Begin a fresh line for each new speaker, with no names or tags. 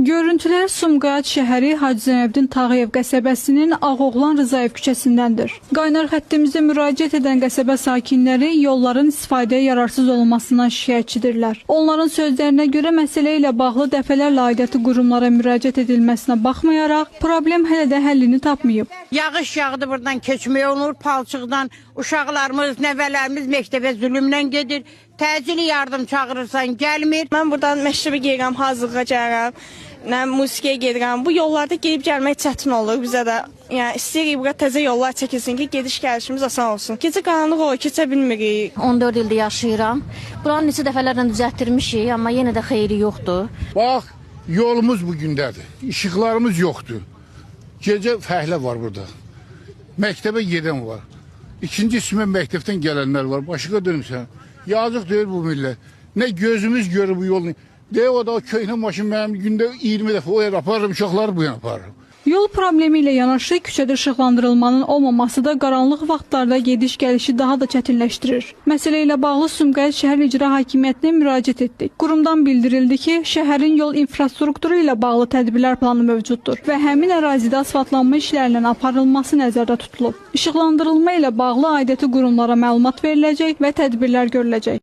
Görüntülər Sumqayıt şəhəri Hacı Zeynəbdin Tağıyev qəsəbəsinin Ağoğlan Rzayev küçəsindəndir. Qaynar xəttimizə müraciət edən qəsəbə sakinləri yolların istifadəyə yararsız olmasından şikayətçidirlər. Onların sözlərinə görə məsələ ilə bağlı dəfələrlə aidiyyatı qurumlara müraciət edilməsinə baxmayaraq problem hələ də həllini tapmayıb.
Yağış yağdı, buradan keçmək olmur palçıqdan. Uşaqlarımız, nəvələrimiz məktəbə zülmlə gedir. Təcili yardım çağırırsan gəlmir.
Mən buradan məktəbə gedirəm, hazırlığa gəlirəm, nə musiqiyə gedirəm. Bu yollarda gedib gəlmək çətin olur bizə də. Yəni istəyirik bura təzə yollar çəkilsin ki, gediş gəlişimiz asan olsun. Gecə qaranlıq olur, keçə bilmirik.
14 ildir yaşayıram. Buranı neçə dəfələrlə düzəltdirmişik, amma yenə də xeyri yoxdur.
Bax, yolumuz bu gündədir. İşıqlarımız yoxdur. Gecə fəhlə var burada. Məktəbə gedən var. İkinci simə məktəbdən gələnlər var. Başqa dönmüsən. Yazıq deyil bu millət. Nə gözümüz görür bu yolunu. De o da o köhnə maşın mənim gündə 20 dəfə o yana aparırım, uşaqları bu yana aparırım.
Yol problemi ilə yanaşı küçədə işıqlandırılmanın olmaması da qaranlıq vaxtlarda gediş-gəlişi daha da çətinləşdirir. Məsələ ilə bağlı Sumqayıt şəhər İcra Hakimiyyətinə müraciət etdik. Qurumdan bildirildi ki, şəhərin yol infrastrukturu ilə bağlı tədbirlər planı mövcuddur və həmin ərazidə asfaltlanma işlərinin aparılması nəzərdə tutulub. İşıqlandırılma ilə bağlı aidiyyatı qurumlara məlumat veriləcək və tədbirlər görüləcək.